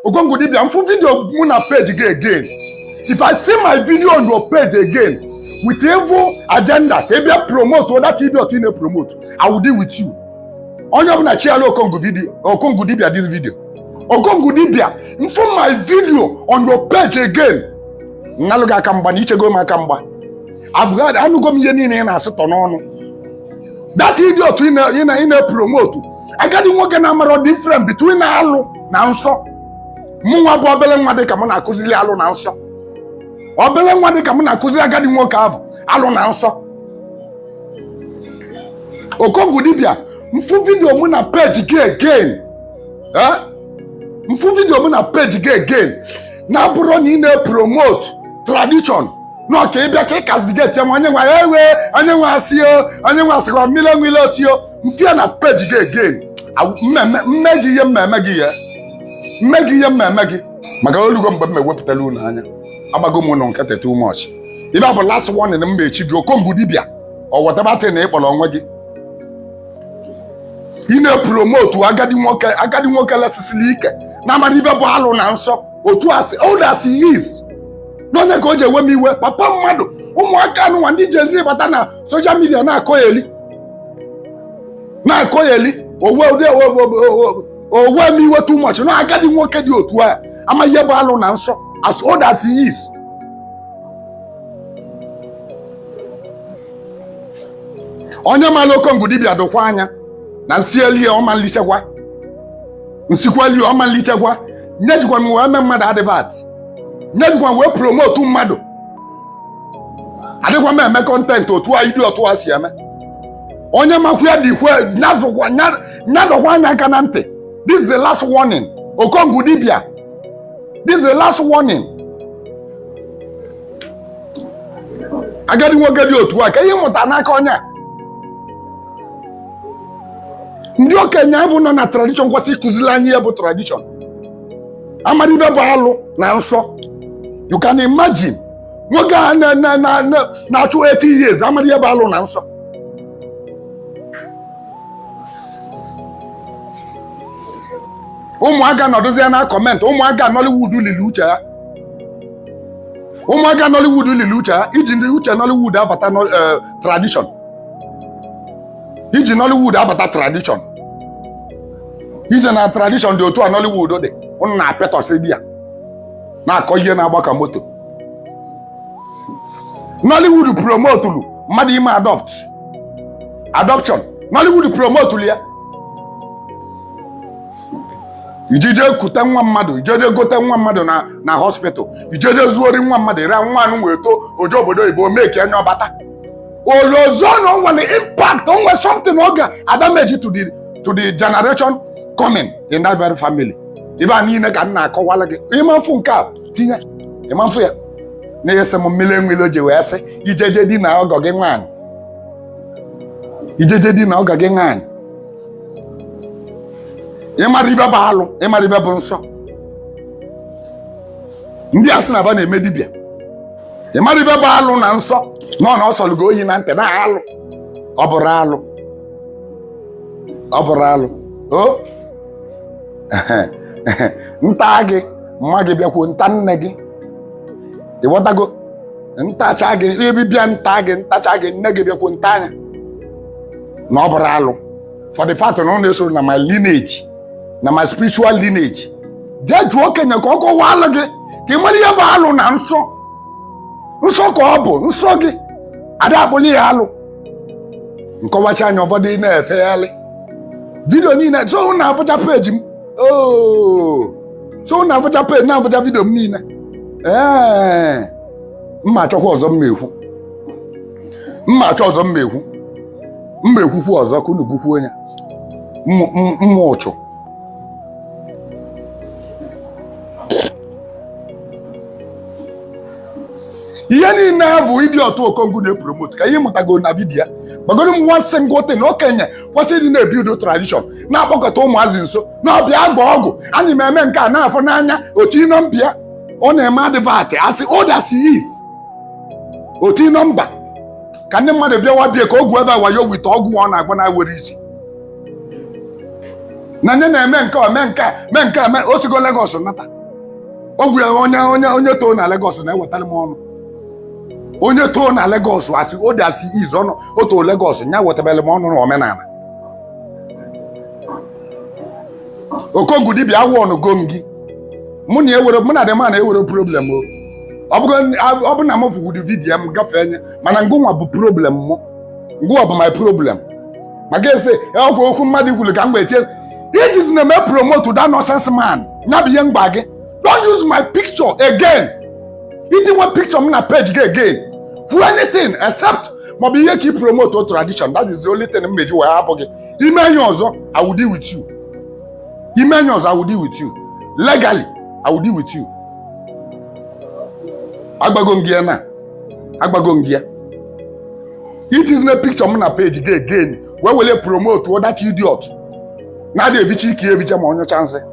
Okongwu dibịa, m fụ video mụ na page gị again, if I see my video on your page again with evil agenda ka ị bịa promote that idiot ị na-promote, I will deal with you. Onye ọbụla sharelụ Okongwu video, Okongwu dibịa, this video, Okongwu dibịa, m fụ my video on your page again, m nalụ gị aka mgba na ichego m aka mgba. Anụgo m ihe niile ị na-asịtọ n'ọnụ that idiot ị na-epromote, agadi nwoke na-amarọ difference between alụ na nsọ. Mụnwa bụ obele nwa dị ka m na-akụzili alụ na nsọ, obele nwa dị ka m na-akụzili agadi nwoke ahụ alụ na nsọ. Okongwu dibịa, m fụ video mụ na page gị again, eh? M fụ video mụ na page gị again na-abụrọ na ị na-epromote tradition na ka ị bịa ka ị castigate m, onye nwa ewe, onye nwa asị o, onye nwa asịkwa mmiri enwile osi o, m fụ ya na page gị again, m mee gị ihe m ma-eme gị, ya m mee gị ihe m ma-eme gị, maka olugo mgbe m ewepụtala unu anya. Agbago m ụnụ nkịtị too much. Ibe a bụ last warning m echi gị, Okongwu dibịa, or whatever thing na ị kpọrọ onwe gị. Ị na-epromote agadi nwoke, agadi nwoke lesisiri ike na-amara ibe bụ alụ na nsọ, otu asị old as he is, n'onye ka o ji ewe m iwe. Papa mmadụ, ụmụaka anụnwa ndị Gen Z bata na social media na-akọ ya eli, owe m iwe too much na agadi nwoke dị otu a ama ihe bụ alụ na nsọ, as old as he is. Onye mara Okongwu dibịa dụkwa anya na nsị elie ọma nlichekwa, nsikwa elie ọma nlichekwa. Nye jikwa m wee mee mmadụ advert, nye jikwa m wee promote mmadụ. Adịkwa m eme content otu a ịdị otu a si eme. Onye makwu ya dịkwe nyadọkwa anya aka na ntị. This is the last warning, Okongwu dibịa, this is the last warning. Agadi nwoke dị otu a ka ihe mụta n'aka onye a. Ndị okenye ahụ nọ na tradition kwesị ịkụziri anyị ihe bụ tradition, amara ibe bụ alụ na nsọ. You can imagine nwoke a na-achụ 80 years amara ihe bụ alụ na nsọ. Ụmụaka nọdụzie na comment, ụmụaka Nollywood lili uche ya, ụmụaka Nollywood lili uche ya, iji ndị uche Nollywood abata tradition, iji Nollywood abata tradition, ije na tradition dị otu a Nollywood dị, ụnụ na-apịatọsị di ya na-akọ ihe na-agba ka moto. Nollywood promotulu mmadụ ime adopt, adoption, Nollywood promotulu ya. Ijeje kute nwa mmadụ, ijeje gote nwa mmadụ na hospital, ijeje zuori nwa mmadụ, ire nwa anụ wee too oje obodo oyibo mee ka enye ọbata olozo na o nwere impact, o nwere something ọ ga-adamage to the generation coming in that very family. Ibe a niile ka m na-akọwala gị, ịma mfụ nke a tinye ịma mfụ ya na-ese m mmiri enwile ji wee sị ijeje di na ọgọ gị nwaanyị, ijeje di na ọgọ gị nwaanyị, ịmara ibe bụ alụ, ịmara ibe bụ nsọ. Ndị a sị na ba na-eme dibịa, ịmara ibe bụ alụ na nsọ, nọ na ọ sọlụ gị oyi na ntị na alụ, ọ bụrụ alụ, ọ bụrụ alụ o nta gị mma gị bịakwuo nta nne gị, ịghọtago? Ntacha gị ebe bịa nta gị, ntacha gị nne gị bịakwuo nta anya na ọ bụrụ alụ. For the fact na ọ na-esoro na my lineage, na my spiritual lineage, jee jụọ okenye ka ọ kọwaalụ gị ka ị mara ihe bụ alụ na nsọ. Nsọ ka ọ bụ nsọ gị ada akpụli ya alụ. Nkọwacha anya ụfọdụ ị na-efegharị video niile so unu na-afụcha page m, oo, so unu na-afụcha page, na-afụcha video m niile. Ee, mma achọkwa ọzọ mma ekwu, mma achọ ọzọ mma ekwu, mma ekwukwu ọzọ ka unu bukwuo ya mmụ ụchụ. Ihe niile bụ ịdị ọtụ Okongwu na-epromote ka ihe mụtago na video ya. Gbagoro m one single thing okenye kwesịrị ịdị na-ebuild tradition, na-akpọkọta ụmụazị nso na ọbịa agba ọgwụ anyị m eme nke a na-afụ n'anya otu ịnọ mbịa ọ na-eme advert as old as he is, otu ịnọ mba ka ndị mmadụ bịawa bie ka ogwu ebe wayo wite ọgwụ ọ na-agba na were isi. Na nye na-eme nke a, mee nke a, mee nke a, mee o sigo Lagos nata ọgwụ ya. Onye too na Lagos na-ewetara m ọnụ. Onye too na Lagos, asị o dị, asị izu ọnụ o too Lagos nya wetabere m ọnụ na omenala. Okongwu dibịa, awụ ọnụ gom gị. Mụ na ewere, mụ na dị ma na ewere problem o. Ọ bụ na m fụgwuru video m gafee nye, mana ngụnwa bụ problem mụ, ngụnwa bụ my problem. Maka ese ọkwa okwu mmadụ kwuru ka m wee tie ijizi na eme promote that nonsense man. Ya bụ ihe mgba gị. Don't use my picture again. Itinwe picture m na page gị again, kwuo anything except maọbụ ihe ka i promote o tradition, that is the only thing m meji wee hapụ gị. Ime enyi ọzọ, I will deal with you. Ime enyi ọzọ, I will deal with you legally. I will deal with you. Agbago m gị ya na agbago m gị ya. Itinye picture m na page gị again wee were promote that idiot na-adị evicha ike evicha ma onye nsị.